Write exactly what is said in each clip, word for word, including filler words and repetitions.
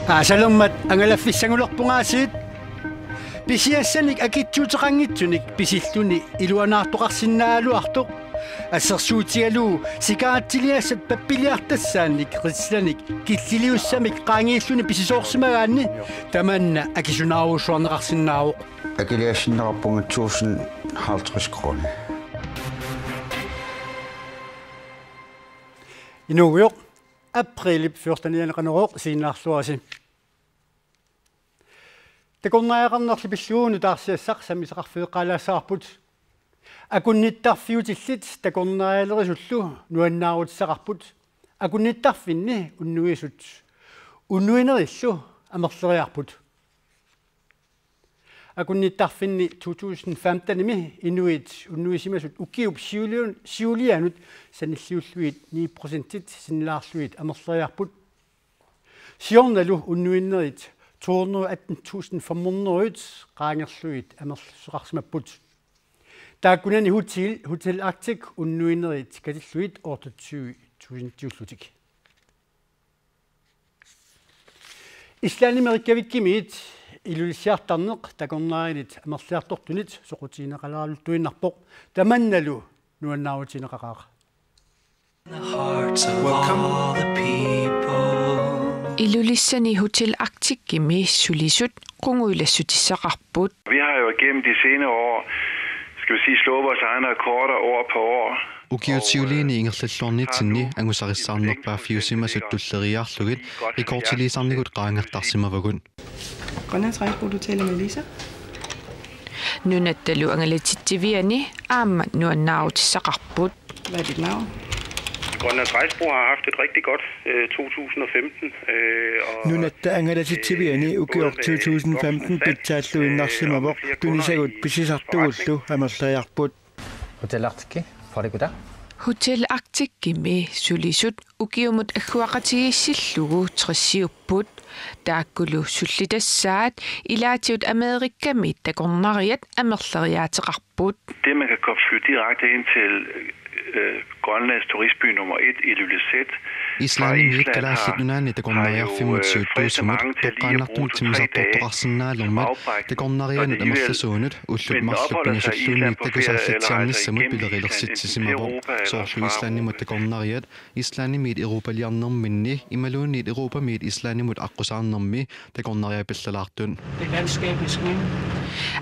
Aasalermat angalaffissangulerpungaasiit. Pisiassanik akitsuuteqanngitsunik pisilluni iluanaartoqarsinnaagaluartoq. Assersuutigalugu sikaatsiliassat pappiliartassaannik Rislanik killiliussamik qaangiilluni pisisoorsimagaanni tamanna akisunaarujussuarneqarsinnaavoq. Akiliassinneqarpunga tusind halvtreds kroner. Inuugujoq, aprilip fjortenianni Qanorooq isiginnaarluarisi. Takornariaqarnerli pillugu nutaarsiassaq sammisaqarfigeqqaalaassavarput. Akunnittarfiutillit takornarialerisullu nuannaarutissaqarput. Akunnittarfinni unnuisut unnuinerillu amerleriarput. Akunnittarfinni to tusind femtenimi inuit unnuisimasut ukiup siuliun-, siulianut sanilliullugit ni procentit sinnilaarlugit amerleriarput. Siornalu unnuinerit to hundrede atten tusind fem hundrede qaangerlugit amerlassuseqarsimapput. Taakkunani hotel, Hotel Arctic unnuinerit katillugit otteogtyve tusindiullutik. Islandimi Reykjavikimiit Ilulissiartarneq takornarianit amerliartortunit soqutigineqaleraluttuinnarpoq, tamannalu nuannaarutigineqaqaaq. Welcome. Ilulissani Hotel Arcticimi sulisut qungujulassutissaqarput. Vi har jo igennem de senere år, skal vi sige, slået vores egne rekorder år for år. Ukiut siuliini ingerlalluarnitsinni angusarissaarnerpaaffiusimasut tulleriiaarlugit rekordiliisarnikkut qaangertarsimavagut. Grønlands Rejsebureau, du taler med Lisa. Nunattalu angalatitsiviani aamma nuannaarutissaqarput. Hvad er dit navn? Grønlands Rejsebureau har haft et rigtig godt, øh, to tusind og femten, øh, og Nunatta angalatitsiviani ukioq to tusind femten pitsaalluinnarsimavoq, tunisagut pisisartugullu amerleriarput. Hotel Arctic, farikuta. Hotel Arcticimi sulisut ukiumut agguaqatigiissillugu tressiupput. Taakkulu sullitassaat ilaatigut Amerikamiit takornariat amerleriaateqarput. Det, man kan komme flyve direkte ind til, øh, Grønlands turistby nummer et, Ilulissat, fra Islandimiit Island, Kalaallit har, Nunaanni har jo, takornariarfimmut øh, siuttuusumut fristet mange til lige at bruge toqqaannartumik to-tre dage som timmisartortoqarsinnaalermat afbræk, takornarianut og alligevel, amerlasuunut ullut men marluk opholder sig i Island pingasulluunniit på ferie eller rejser takusalerlitsiarnissamut igennem Island, pilerilersitsisimavoq. Soorlu Islandimut takornariat Islandimiit Europaliarnerminni imaluunniit Europamiit Islandimut aqqusaarnermi takornariat pillalaartut.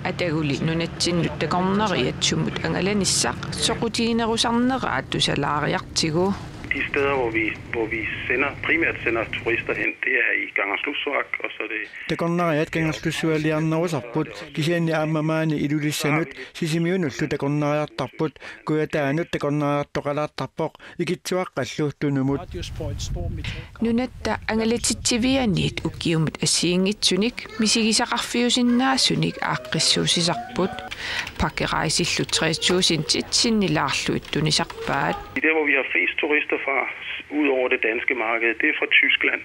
Ataguli nunatsinnut takornariat sumut angalanissaq soqutiginerusarneraat tusalaariartigu. De steder, hvor vi, hvor vi sender, primært sender turister hen, det er i Kangerlussuaq, og så er det Takornariat Kangerlussualiarnerusarput, kisianni aamma maani Ilulissanut Sisimiunullu takornariartarput, Kujataanut takornariartoqalaartarpoq, Ikittuaqqallu Tunumut. Nunatta angalatitsivianiit ukiumut assigiinngitsunik misigisaqarfiusinnaasunik aaqqissuussisarput. Pakkerejsillu tre tusindit sinnilaarlugit tunisarpaat. Der, hvor vi har flest turister fra, ud over det danske marked, det er fra Tyskland.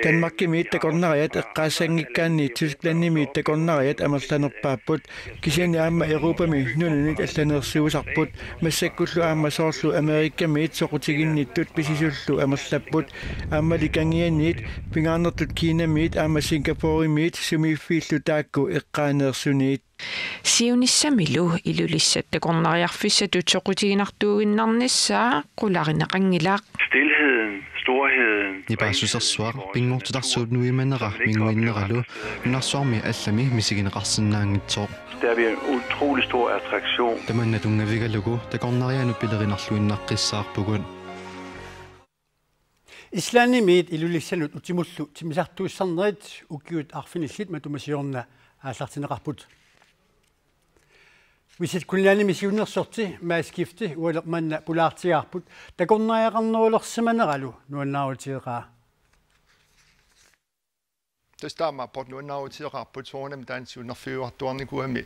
Danmarkimiit takornariat eqqaassanngikkaanni Tysklandimiit takornariat amerlanerpaapput, kisianni aamma Europami nunanit allaneersuusarput, massakkullu aamma soorlu Amerikamiit soqutiginnittut pisisullu amerlapput, aammali kangianiit pingaarnertut Kinamiit aamma Singaporemiit sumiiffiillu taakku eqqaaneersuniit. Siunissamilu Ilulissat takornariarfissatut soqutiginartuuginnarnissaa qularineqanngilaq. Stilheden, storheden, nipaassusersuaq, pinngortitarsuup nuimanera minguinneralu nunarsuarmi allami misigineqarsinnaanngitsoq. Der bliver en utrolig stor attraktion. Tamanna tunngavigalugu takornarianut pilerinerluinnaqqissaarpugut. Islandimiit Ilulissanut utimullu timmisartuussisarnerit ukiut arfinillit matuma siorna aallartinneqarput. Visit Greenlandimi siunnersorti Mads Skifte ualeq manna pulaartigaarput, takornariaqarnerulersimaneralu nuannaarutigeqaa. Tassa taamaappoq, nuannaarutigeqaarput, soorunami taanna siunnerfigiuartuarnikuugami,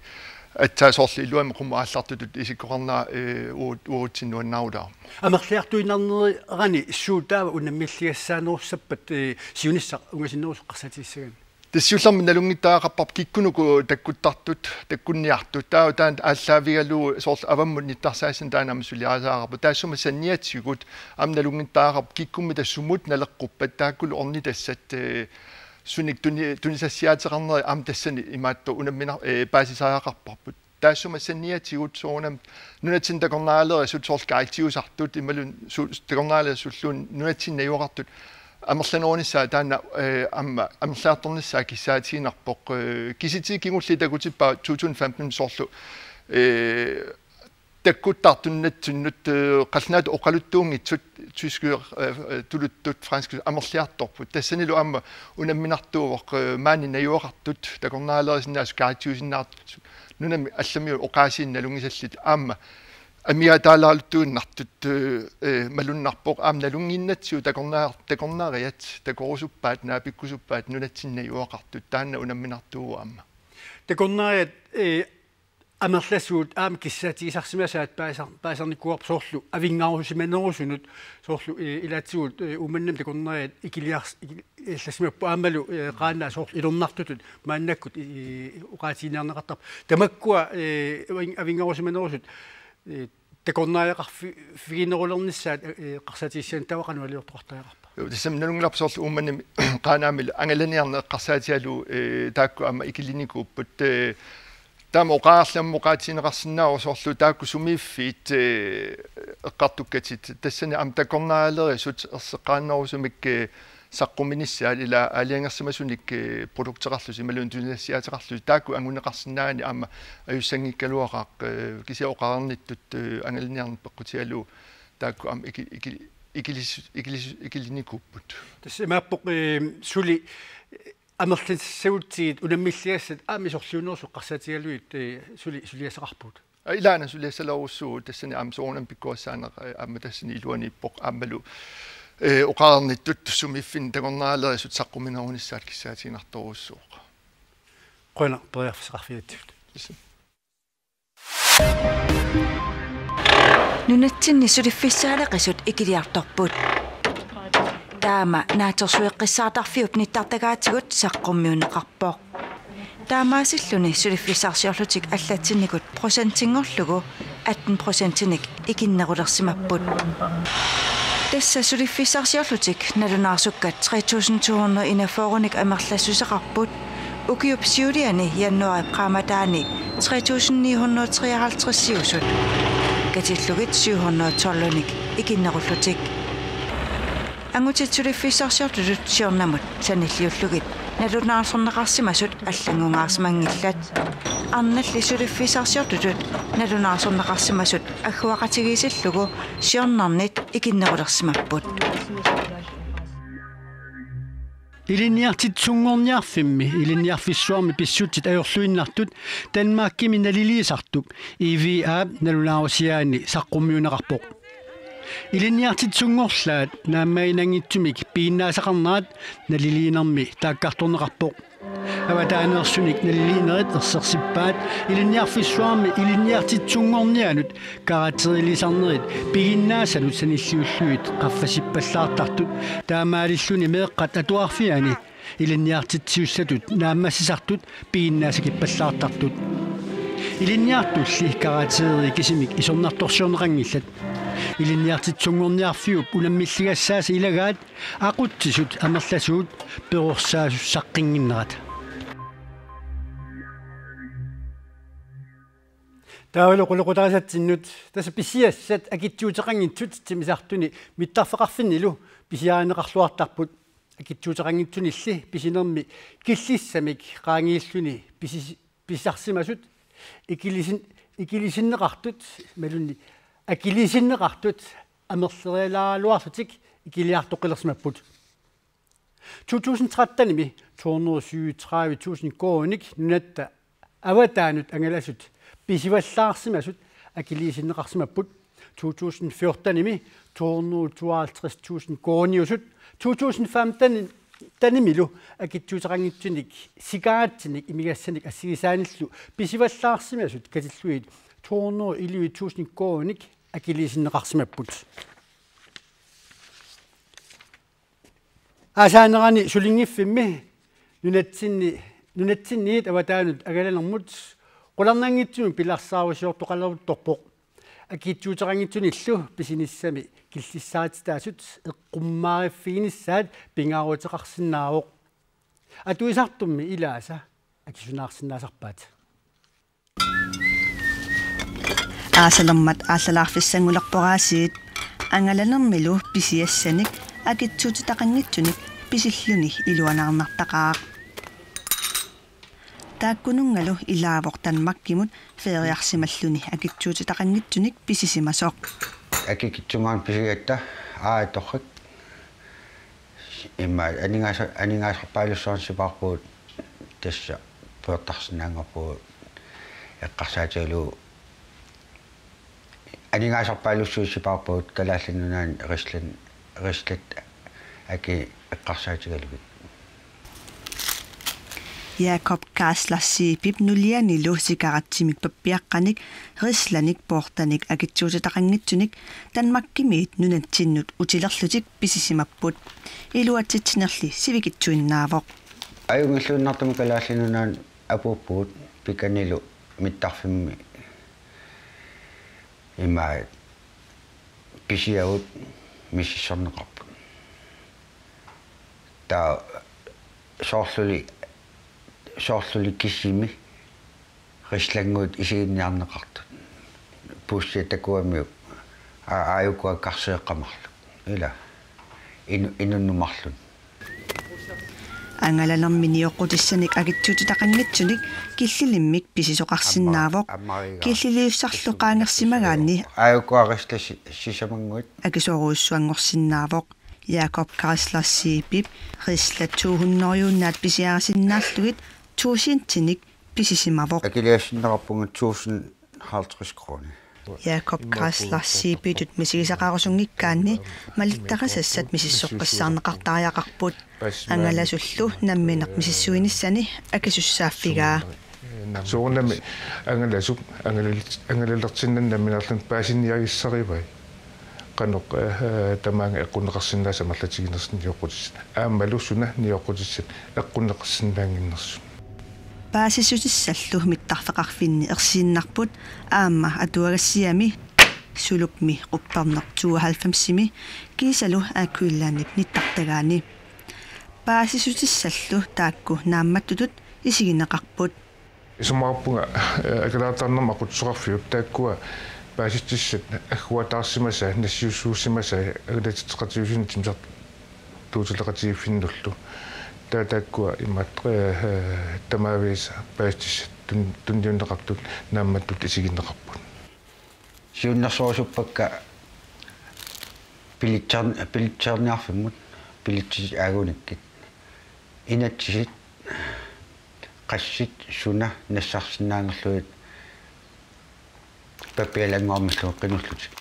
aatsaat soorlu iluamik qummut aallartutut isikkoqarnera, ee, uagut-, uagutsinnut nuannaarutaavoq. Amerliartuinnarnerani suut taava unammilligassaanerussappat, ee, siunissaq ungasinnerusoq eqqarsaatigissagaanni? Tassa siullermik nalunngittariaqarparput kikkunuku takkuttartut, takkunniartut. Taava taanna aallaavigalugu soorlu avammut nittarsaassani taanna aamma suliarisariaqarpoq. Taassuma saniatigut aamma nalunngittariaqarpoq kikkummita sumut naleqquppat, taakkulu ornitassat, ee, sunik tuni-, tunisassiaateqarneri aamma tassani imaattoq unamminar-, eh, paasisariaqarparput. Taassuma saniatigut soorunami nunatsinni takornarialerisut soorlu guidiusartut imaluunniit su-, takornarialerisut suulluunniit nunatsinni najugaqartut amerlanerunissaat taanna, eh, aamma amerliartornissaa kissaatiginarpoq, eh, kisitsisit kingulliit takutippaa to tusind femten soorlu, eh, takkuttartut nunatsinnut, eh, qallunaatut oqaluttuunngitsut tyskit, eh, eh, tuluttut franskit amerliartorput. Tassanilu aamma unamminartuuvoq, eh, maani najugaqartut takornarialerisinnaasut guidiusinnaasut nunami allamiut oqaasiinik nalunngisallit aamma amigaataalaaluttuinnartut, eh, eh, malunnarpoq aamma nalunnginnatsigu takornaa-, takornariat takorusuppaat, naapikkusuppaat nunatsinni najugaqartut, taanna unamminartuuvoq aamma. Takornariat, eh, amerlasuut aamma kissaatigisarsimasaat paasar-, paasarnikuuarput soorlu avinngarusimanerusunut, soorlu, eh, ilaatigut, eh, Uummannami takornariat ikiliars-, ikili-, allassimapput aammalu, eh, Qaanaaq soorlu ilornartutut maannakkut, eh, oqaatigineqartarput. Tamakkua, eh, avin-, avinngarusimanerusut, eh, takornariaqarfi-, figinerulernissaat, eh, eqqarsaatigisaanni taava qanoq iliortoqartariaqarpa? Joo, tassami nalunngilarput soorlu Uummannami Qaanaami angalaniarneq eqqarsaatigalugu, eh, taakku aamma ikilinikuupput, eh, taama oqarallarmu oqaatigineqarsinnaavoq soorlu taakku sumiiffiit, eh, eqqartukkatit. Tassani aamma takornarialerisut erseqqaannerusumik, eh, saqquminissaat ila aalajangersimasunik, eh, produkteqarlusi imaluunniit tunisassiaateqarlusi taakku anguneqarsinnaanani aamma ajussanngikkaluaqaaq, eh, kisianni oqarnittut, eh, angalaniarneq peqqutigalugu taakku aamma iki-, iki-, ikilis-, ikilis-, ikilinikuupput. Tassa imaappoq, eh, suli, eh, amerlasuutitigut unammilligassat aamma isorliunerusoq eqqarsaatigalugit, eh, suli suliassaqarpugut. Aa, ilaana suliassalerussuu tassani aamma soorunami pikkorissaaneq, eh, aamma tassani iluaniippoq aammalu, eh, oqarnittut sumiiffinni takornarialerisut saqquminerunissaat kissaatiginartorujussuuvoq. Qujanaq periarfissaqarfigatsigut. Tassa. Nunatsinni suliffissaaleqisut ikiliartorput. Taama naatsorsueqqissaartarfiup nittartagaatigut saqqummiunneqarpoq. Taamaasilluni suliffissarsiorlutik allatsinnikut procentinngorlugu atten procentinik ikinnerulersimapput. Tassa suliffissarsiorlutik nalunaarsukkat tre tusind to hundrede enogfyrrenik amerlassuseqarput. Ukiup siuliani januaarip qaammataani tre tusind ni hundrede treoghalvtredsiusut. Katillugit syv hundrede tolvinik ikinnerullutik. Angutit suliffissarsiortutut siornamut sanilliullugit nalunaarsorneqarsimasut allanngungaarsimanngillat. Arnalli suliffissarsiortutut nalunaarsorneqarsimasut agguaqatigiissillugu siornarnit ikinnerulersimapput. Ilinniartitsisunngorniarfimmi ilinniarfissuarmi pissutsit ajorluinnartut Danmarkimi naliliisartup E V A-p nalunaarusiaani saqqummiunneqarpoq. Ilinniartitsisunngorlaat naammaginanngitsumik piginnaasaqarnerat naliliinermi taakkartorneqarpoq. Avataaneersunik naliliinerit ersersippaat ilinniarfissuarmi ilinniartitsisunngornianut karakterilisarnerit piginnaasanut sanilliullugit qaffasippallaartartut, taamaalilluni meeqqat atuarfianni ilinniartitsisussatut naammassisartut piginnaasakippallaartartut. Ilinniartulli karakterit kisimik isornartorsiorneqanngillat. Ilinniartitsisunngorniarfiup unammilligassaasa ilagaat aqutsisut amerlasuut perorsaasussaaqqinnginnerat. Taavalu qulequtarisatsinnut, tassa pisiassat akitsuuteqanngitsut timmisartuni mittarfeqarfinnilu pisiarineqarluartarput. Akitsuuteqanngitsunilli pisinermi killissamik qaangiilluni pisis-, pisisarsimasut ikilisin-, ikilisinneqartut, imaluunniit akiliisinneqartut amerlerialaaraluarlutik ikiliartoqqilersimapput. To tusind tretten-imi to hundrede syvogtredive tusind koruuninik nunatta avataanut angalasut pisivallaarsimasut akiliisinneqarsimapput. To tusind fjorten-imi to hundrede tooghalvtreds tusind koruuniusut, to tusind femten-imilu akitsuuteqanngitsunik sikaatsinik imigassanik assigisaanillu pisivallaarsimasut katillugit to hundrede elleve tusind koruuninik akiliisinneqarsimapput. Aasaanerani sulinngiffimmi nunatsinni, nunatsinniit avataanut angalanermut qularnanngitsumik pilersaarusiortoqaleruttorpoq. Akitsuuteqanngitsunillu pisinissami killissarititaasut eqqummaariffiginissaat pingaaruteqarsinnaavoq. Atuisartummi ilaasa akisunaarsinnaasarpaat. Aasalermat aallalaarfissanngulerpoq aasiit angalanermilu pisiassanik akitsuutitaqanngitsunik pisilluni iluanaarnartaqaaq. Taakkununngalu ilaavoq Danmarkimut feriarsimalluni akitsuutitaqanngitsunik pisisimasoq. Akikitsunnguamik pisigatta aatorrik. Immaqa aningaasa-, aningaasarpaalussuarnik sipaarpugut tassa pujortarsinnaanngorpugut eqqarsaatigalugu aningaasarpaalussuit sipaarpugut Kalaallit Nunaanni Rislan-, Rislat aki eqqarsaatigalugit. Jakob Kaasler Zeebip nulianilu sikaratsimik pappiaqqanik, rislanik, poortanik akitsuutitaqanngitsunik Danmarkimiit nunatsinnut utilerlutik pisisimapput. Iluatsitsinerli sivikitsuinnaavoq. Ajunngilluinnartumik Kalaallit Nunaanni apuuppugut pikanilu mittarfimmi ima pisiagut misissorneqarput. Taava soorluli, soorluli kisimi Rislannguit isiginniarneqartut. Puussiat takuamiuk aa-, aajukua karseeqqamarlu. Ila. Inu-, inunnut marlunnik. Angalanermi nioqqutissanik akitsuutitaqanngitsunik killilimmik pisisoqarsinnaavoq. Ammariga. Killiliussarlu qaangersimagaanni. Aajukua Rislat si-, sisamannguit. Akisoorujussuanngorsinnaavoq. Jakob Kaasler Zeebip Rislat to hundrede-unnaat pisiarisinnaallugit tusindinik pisisimavoq. Akiliissinneqarpunga tusind halvtreds kroner. Jakob Kaasler Zeebitut misigisaqarusunngikkaanni malittarisassat misissoqqissaarneqartariaqarput. Angalasullu nammineq misissuinissani akisussaaffigaa. Soorunami angalasup angalal-, angalalersinnani nammineerluni paasiniarissarivai. Qanoq, eh, tamaanga eqqunneqarsinnaasut amerlatiginersut nioqqutissat. Aammalu suna nioqqutissat eqqunneqarsinnaannginnersut. Paasissutissallu mittarfeqarfinni ersiinnarput aamma atuagassiami Sulupmi qupperneq tooghalvfemsimi kiisalu Air Greenlandip nittartagaani. Paasissutissallu taakku naammattutut isigineqarput. Isumaqarpunga, eh, akileraartarnermut aqutsisoqarfiup taakkua paasissutissat agguataarsimasai, nassiussuussimasai, angalatitseqatigiiffinnut timmisartuutileqatigiiffinnullu. Taava taakkua imaattoq, eh, tamaviisa paasissutissat tun-, tunniunneqartut naammattutut isigineqarput. Siunnersorusuppakka bilitser-, bilitserniarfimmut, bilitsit aagunikkit. Inatsisit, qassit, suna, nassarsinnaanerlugit, pappialanngormallu qinullutik.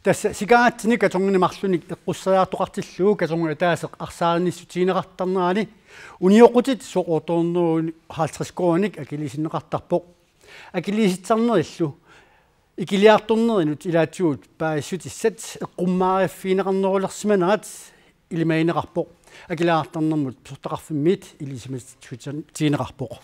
Tassa sikaratsinik kartonginik marlunnik eqqusseriartoqartillugu kartongi ataaseq arsaarinnissutigineqartarnerani unioqqutit soqortoornerunik halvtreds koruuninik akiliisinneqartarpoq. Akiliisitsisarnerillu ikiliartornerinut ilaatigut paasissutissat eqqummaariffigineqarnerulersimanerat ilimagineqarpoq. Akileraartarnermut pisortaqarfimmiit ilisimassutigineqarpoq.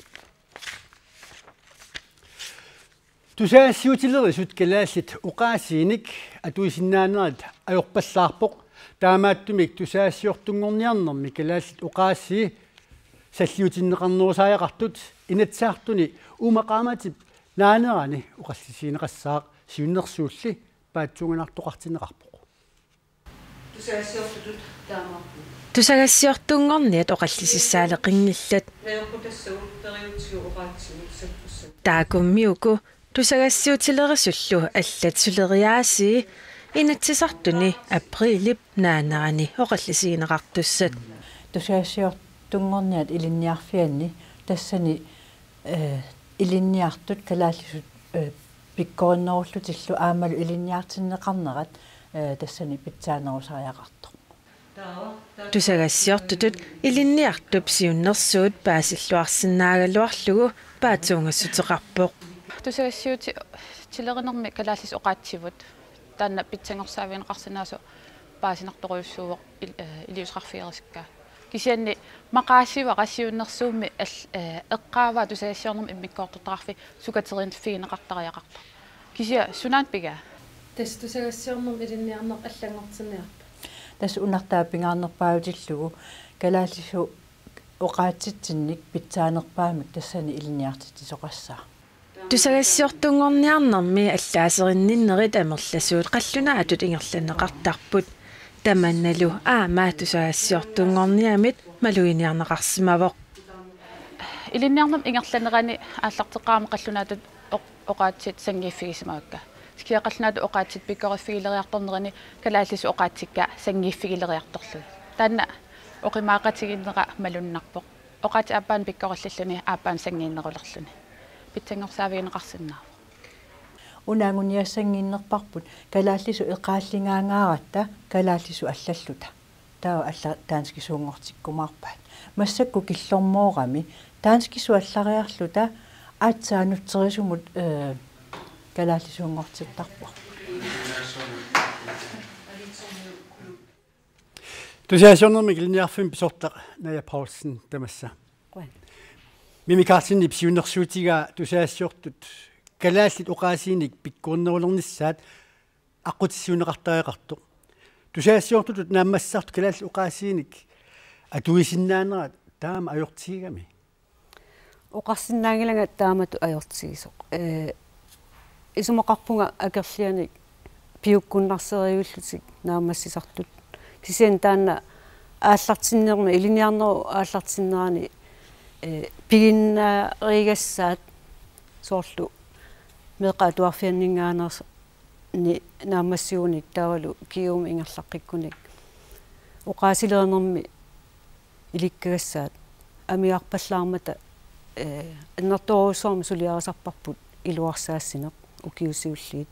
Tusagassiutilerisut kalaallit oqaasiinik atuisinnaanerat ajorpallaarpoq. Taamaattumik tusagassiortunngorniarnermi kalaallit oqaasii salliutinneqarnerusariaqartut Inatsisartuni uuma qaammatip naanerani oqallisigineqassaaq, siunnersuulli paatsuunganartoqartinneqarpoq. Tusagassiortutut taamaappoq. Tusagassiortunngorniat oqallisissaaleqinngillat. Najoqqutassagut periutsigut oqaatsigut sappussat. Taakummi uku tusagassiutilerisullu allat suleriaasii Inatsisartuni aprilip naanerani oqallisigineqartussat. Tusagassiortunngorniat ilinniarfianni tassani, eh, ilinniartut kalaallisut, eh, pikkorinnerullutillu aammalu ilinniartinneqarnerat, eh, tassani pitsaanerusariaqartoq. Tusagassiortutut ilinniartup siunnersuut paasilluarsinnaagaluarlugu paatsuungassuteqarpoq. Tusagassiuti-, tilerinermi kalaallisut oqaatsivut taanna pitsanngorsaavigineqarsinnaasoq paasinartorujussuuvoq il-, eh, iliuuseqarfigerisikkaa. Kisianni maqaasivara siunnersuummi al-, eh, eqqaavaa tusagassiornermi immikkoortortaqarfiit sukateriinnarfigineqartariaqartoq. Kisianni sunaana pigaa? Tassa tusagassiornermi ilinniarneq allanngortinniarpa? Tassa unartaa pingaarnerpaajutillugu Kalaallisut oqaatsitsinnik pitsaanerpaamik tassani ilinniartitsisoqassaaq. Tusagassiortunngorniarnermi allaaserinninnerit amerlasuut qallunaatut ingerlanneqartarput. Tamannalu aamma tusagassiortunngorniamit maluginiarneqarsimavoq. Ilinniarnermi ingerlanerani aallarteqqaarami qallunaatut oq-, oqaatsit sanngiiffigisimavakka. Kisianni qallunaatut oqaatsit pikkoriffigileriartornerini kalaallisut oqaatsikka sanngiiffigileriartorlugit. Taanna oqimaaqatigiinnera malunnarpoq. Oqaatsit aappaanni pikkorillilluni aappaanni sanngiinnerulerluni. Pitsanngorsaavigineqarsinnaavoq. Una anguniassannginnerparput kalaallisut eqaallingaangaaratta kalaallisut allalluta. Taava alla danskisuunngortikkumaarpaat. Massakkut killormoorami danskisut allariarluta aatsaat nutserisumut, eh, kalaallisuunngortittarpoq. Tusagassiornermik ilinniarfimmi pisortaq Naja Paulsen tamassa. Qujan. Mimi Karlsenip siunnersuutigaa tusagassiortut kalaallit oqaasiinik pikkorinnerulernissaat aqqutissiuunneqartariaqartoq. Tusagassiortutut naammassisartut kalaallit oqaasiinik atuisinnaanerat taama ajortigigami? Oqarsinnaanngilanga taamatut ajortigisoq. Ee, isumaqarpunga akerlianik piukkunnarserivillutik naammassisartut. Kisianni taanna aallartinnermi, ilinniarnerup aallartinnerani, ee, piginnaarigassaat soorlu meeqqat atuarfianninngaanneersoq ni naammassigunik taavalu Kiumi ingerlaqqikkunik oqaasilerinermi ilikkagassaat amigarpallaarmata, ee, annertoorujussuarmik suliarisarparput iluarsaassineq ukiut siulliit.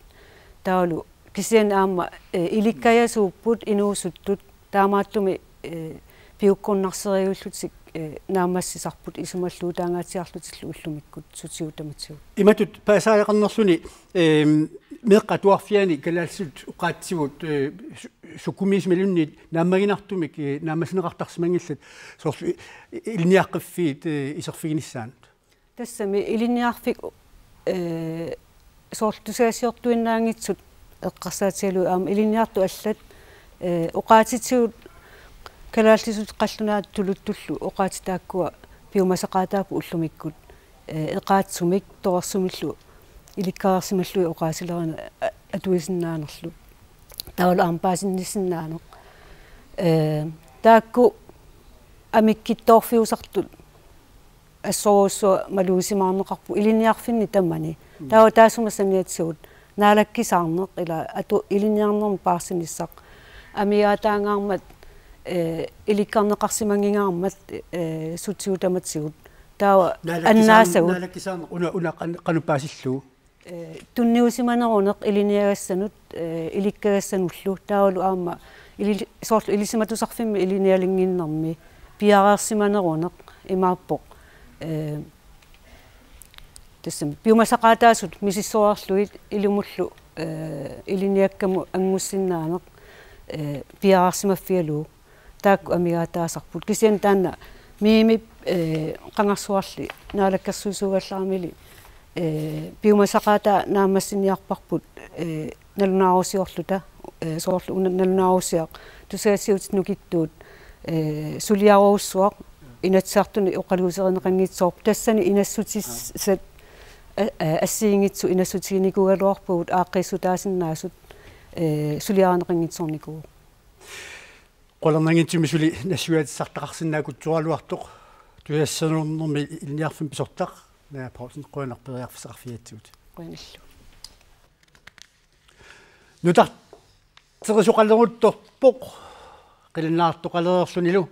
Taavalu kisianni aamma, ee, ilikkajasuupput inuusuttut taamaattumik, ee, piukkunnarserivillutik, ee, naammassisarput isumalluutaangaatsiarlutillu ullumikkut sutigut tamatigut. Imatut paasisariaqarnerluni, eem, meeqqat atuarfianni kalaallisut oqaatsivut, ee, su-, sukumiisumilluunniit naammaginartumik, ee, naammassineqartarsimanngillat soorlu i-, i-, ilinniaqqiffiit, ee, iserfiginissaannut. Tassami ilinniarfik, ee, soorlu tusagassiortuinnaanngitsut eqqarsaatigalugit aamma ilinniartut allat, ee, oqaatsitigut kalaallisut qallunaatut tuluttullu oqaatsit taakkua piumasaqaataapput ullumikkut, ee, eqaatsumik torersumillu ilikkareersimallugit oqaasilerineq a-, atuisinnaanerlu. Taavalu aamma paasinnissinnaaneq. Ee, taakku amikkittoorfiusartut assorujussuaq malugisimaarneqarput ilinniarfinni tamani. Mm. Taava taassuma saniatigut naalakkisaarneq ila atu ilinniarnermi paarsinissaq amigaataangaarmat, ee, ilikkarneqarsimanngingaarmat, ee, sutigut tamatigut. Taava naalakkisaarneq, annaasagut. Naalakkisaarneq una, una qan-, qanoq paasillugu? Ee, tunniusimaneruneq ilinniagassanut, ee, ilikkagassanullu taavalu aamma ili-, soorlu Ilisimatusarfimmi ilinnialinnginnermi piareersimaneruneq imaappoq. Ee, tassami piumasaqaataasut misissoreerlugit ilumullu, ee, ilinniakkamut anngussinnaaneq, ee, piareersimaffigalugu. Taakku amigaataasarput. Kisianni taanna Mimip, ee, qangarsuarli naalakkersuisuugallaramili, ee, piumasaqaataa naammassiniarparput, ee, nalunaarusiorluta, ee, soorlu una nalunaarusiaq tusagassiuutit nukittuut, ee, suliarujussuaq Inatsisartuni oqaluuserineqanngitsoorpoq. Tassani inassutissat, a-, a-, assigiinngitsut inassutiginikuugaluarpagut aaqqiissutaasinnaasut, ee, suliarineqanngitsoornikuuvoq. Qularnanngitsumik suli nassuiaatissartaqarsinnaakutsuaraluartoq tusagassiornermi ilinniarfimmi pisortaq Naja Paulsen, qujanaq periarfissaqarfigigatsigut. Qujanarlu. Nutarterisoqaleruttorpoq qilannaartoqalereerlunilu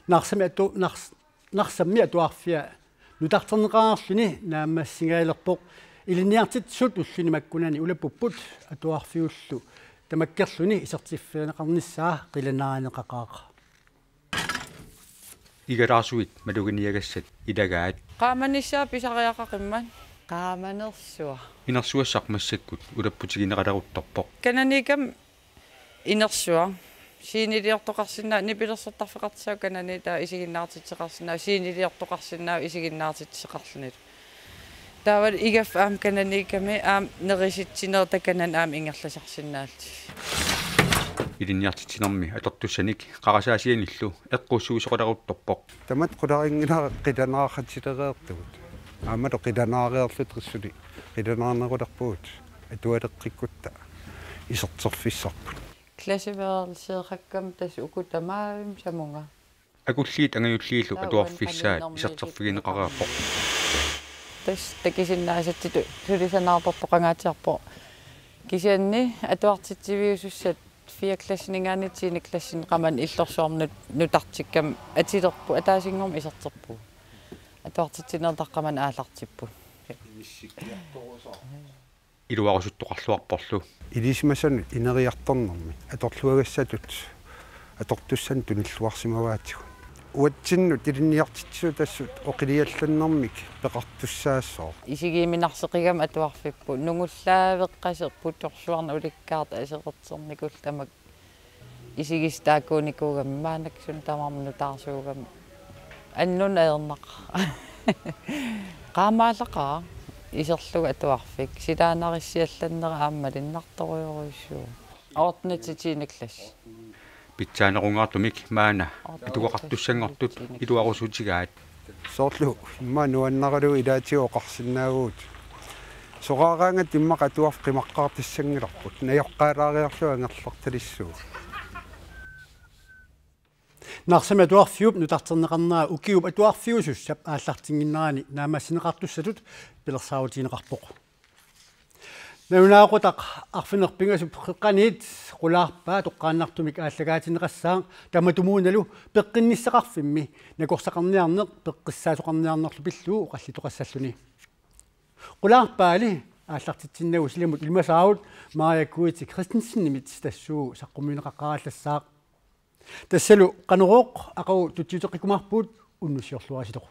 Narsami atu-, Nars-, Narsami atuarfia nutarterneqareerluni naammassingaalerpoq. Ilinniartitsisut ulluni makkunani ulapupput atuarfiullu tamakkerluni isertiffigineqarnissaa qilanaarineqaqaaq. Igalaarsuit maluginiagassat ilagaat. Qaamanissaa pisariaqaqimmat. Qaamanersuaq. Inersugassaq massakkut ulapputigineqaleruttorpoq. Kananiikami inersuaq. Sceneliortoqarsinnaavoq, nipilersortarfeqartussaavoq kanani, taava isiginnaartitsisoqarsinnaavoq, sceneliortoqarsinnaavoq isiginnaartitsisoqarlunilu. Taava igaffik aamma kananiikami aamma nerisitsinerta kanani aamma ingerlasarsinnaallutik. Ilinniartitsinermi atortussanik qarasaasianillu eqqussuisoqaleruttorpoq. Tamat qularinngilara qilanaaratilereertugut. Aammalu qilanaareerlutik suli qilanaarnerulerpugut atualeqqikkutta iserterfissarput. Klasseværelseeqakkam tassa uku tamaavimmi samunga. Akulliit angajulliillu atuarfissaat iserterfigineqareerpoq. Tassa takusinnaasatsitut suli sanaartortoqangaatsiarpoq. Kisianni atuartitsiviusussat fjerde klassininngaanniit tiende klassini qamani illorsuarmi nutartikkami atulerput ataasinngormat iserterpugut. Atuartitsinerit taqqamani aallartipput. Iluarusuttoqarluarporlu. Ilisimasanut ineriartornermi atorluagassatut atortussanut tunilluarsimavaatigut. Uatsinnut ilinniartitsisut assut oqiliallannermik peqartussaassooq. Isigiuminarseqigami atuarfipput, nungullaaveqqaserput torsuarna ulikkaarta aserorternikullu tamakku isigissut taakkuunikuugami maannakkut suna tamarmi nutaarsuugami. Annut ajornaq. Qaamaallaqaaq iserlugu atuarfik. Silaannarissiallannera aamma malunnartorujorujussuuvoq. Ottende til tiende klasse. Pitsaanerungaartumik maanna atugaqartussanngortut iluarusutigaat. Soorlu immaqa nuannaralugu ilaatigut oqarsinnaavugut. Soraaraangat immaqa atuarfik qimaqqaartussanngilarput. Najoqqaalaariarlugu angerlartalissuuvoq. Narsami atuarfiup nutarterneqarnera ukiup atuarfiusussap aallartinnginnerani naammassineqartussatut pilersaarutigineqarpoq. Nalunaaqutaq arfineq-pingasup qeqqaniit qulaarpaa toqqaannartumik aallakaatinneqassaaq, tamatumuunalu peqqinnissaqarfimmi nakorsaqarniarneq peqqissaasoqarniarnerlu pillugu oqallittoqassalluni. Qulaarpaali aallartitsinnagu silamut ilimasaarut Maria Kuiti Christensenimit tassuugu saqqummiunneqaqqaarallassaaq. Tassalu Qanorooq aqagu tutsiuteqqikkumaarpugut, unnussiorluaritsi.